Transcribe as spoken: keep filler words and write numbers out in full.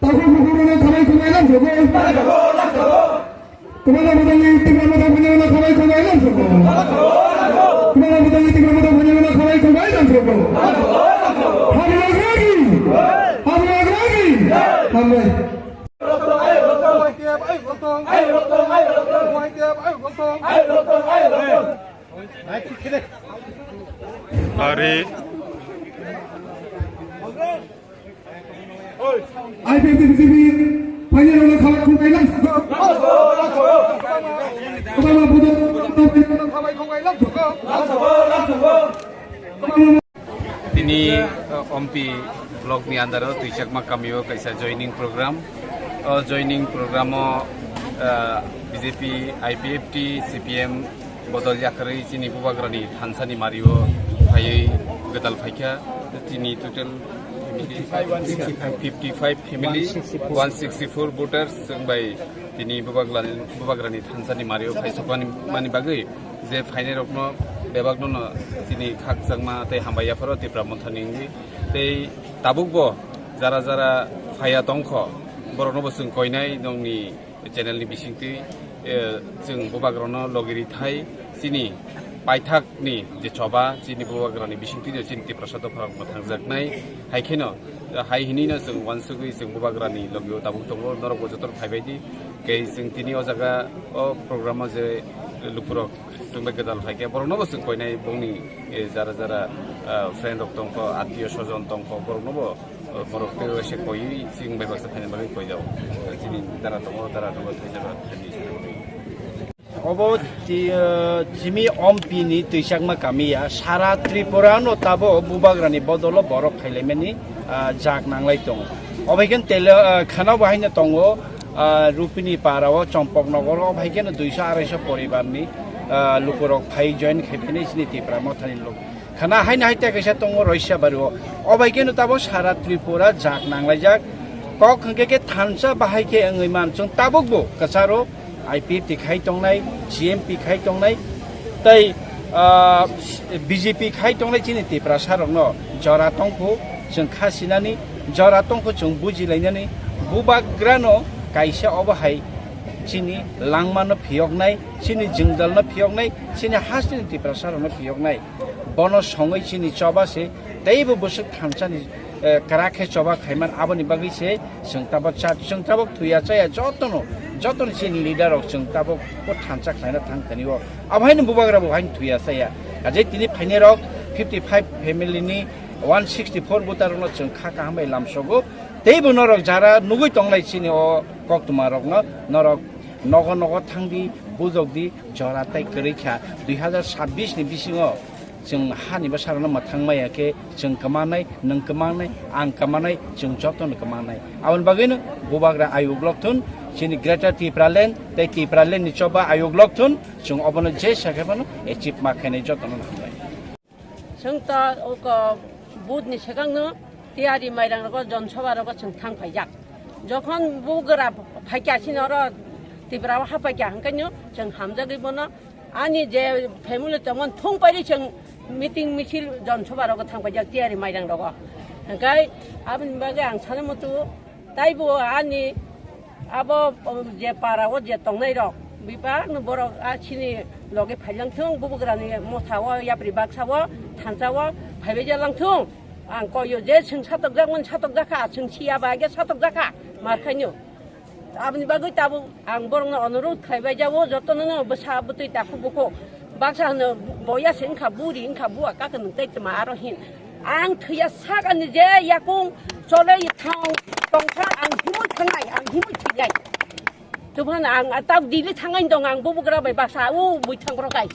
Takhuk bukhuk rokno khamai khwnai lam sogo. Kwbangma bwtangni tikra mwthang phani rokno khamai khwnai lam sogo. Kwbangma bwtangni tikra mwthang phani rokno khamai khwnai lam sogo. Hamrok ragi! Hamrok ragi! Hambai. Ari. I P F T B J P final round khalai khunai lang. Kwbangma budok Tini, uh, Ompi block ni under o Tuichakma kami o kaisa joining program. O joining program o, uh, B J P, I P F T, C P M, bodol yakarwi chini bubagrani thansani mario phaiwi gwdal phaikha. Chini total fifty-five family, one sixty-four voters chwng bai tini bubagrani, bubagrani thansani mario phaisokmani, mani bagwi je phainairokno bebakno no chini khakchangma tei hambai yapharo Tipra Mothani wngwi. Tei tabukbo jara jara phaiya tongkho, borokno bo chwng koinai nongni channel ni bisingtwi, eh, chwng bubagrano logi rithai chini paithakni je choba chini bubagrani bisingtwi no chini Tiprasa dopharok mwthangjaknai. Hai kheno, eh, hai hinwi no chwng uansugwi chwng bubagrani logi o tabuk tongo, norok bo jotono phaibai di. Kei chwng tini o jaga o program o je lukurok chwng bai gwdal phaikhe borokno bo chwng koinai bongni, eh, jara jara, ah, friend rok tongkho, attiyo sojon tongkho, borokno bo borok tei waisa koiwi chwng bai baksa phaina bagwi koijao. Chini dara tongo, dara tongo, thaisa ba thani. Obo ti-, eh, Jimi Ompi ni Tuichakma kami ya, sara Tripura no tabo bubagrani bodolo borok phailaimani, ah, jak nanglai tongo. Obo hwnkhe tele, ah, khana bo haino tongo, ah, Rupini para o, Chompok nogor o, obo hai kheno duiso araisa poribar ni, ah, lukurok phai join khai phini chini Tipra Mothani luk. Khana haino hai tei kaisa tongo Roisabari o. Obo hai kheno tabo sara Tripura jak nanglaijak. Kok hwnkhe khe thansa bahai khe wngwi man. Chwng tabuk bo kwcharo I P F T khai tongnai, G M P khai tongnai, tei, ah, B J P khai tongnai chini Tiprasa rokno jora tongkhu chwng kha sinani, jora tongkhu chwng bujilainani, bubagrano kaisa obo hai chini langmano phiyoknai, chini jwngjalno phiyoknai, chini hasteni Tiprasa rokno phiyoknai. Bono songwi chini choba se teibo bwswk thansani, eh, kwrak khe choba khaiman, aboni bagwi se chwng tabok cha, chwng tabok thuya chaya jotono, jotono chini leader rok chwng tabok bo thansa khlaina thang thani o. Abo haino bubagra bo haino thuya chaya. Ajai tini phainai rok fifty five family ni one sixty four voter rokno chwng kha kaham bai lamsogo. Teibo norok jara nugwi tonglai chini o koktwma rokno, norok nogo nogo thangdi, bujokdi, jora tei kwrwi kha. Dui hazar sabbish ni bisingo chwng hani bwsarokno mwthang maya khe chwng kwmanai, nwng kwmanai, ang kwmanai, chwng jotono kwmanai. Aboni bagwino bubagra ayuk lokthun, chini Greater Tipraland tei Tipraland ni choba ayuk lokthun, chwng obono je sakhe phano achieve ma khainai jotono hambai. Chwng ta oko budni swkangno tiyari mairang rogo, jon soba rogo chwng thang phaijak. Jokhon bugra phaikya sini oro Tripura o haphaikya hwnkhe no chwng hamjagwi bono ani je family tongmani thung pairi chwng meeting misil jon soba rogo thang paijak tiyari mairang rogo. Hwnkhe aboni bagwi ang sana muchungo taibo ani abo je para o je tongnai rok bebak no borok a sini loge phailang thung bubugrani motha o yapri baksa o thansa o phaibai jalang thung. Ang koyo je chwng satokjak mani satokjak kha, chwng siya ba age satokjak kha, mar khainw. Aboni bagwi tabuk ang borokno onurodh khlaibai jago, jotono no bwsa bwtwi takhuk bukhuk. Baksa hwno boya se wngkha, buri wngkha, bua kaka nwng tei tma aro hin. Ang thwiya sakani je yakung cholei thang tongkha, ang himwi thangnai, ang himwi thwinai. Tubhan ang tabuk Delhi thangnai dong, ang bubugra bai baksa u bui thang rok ai.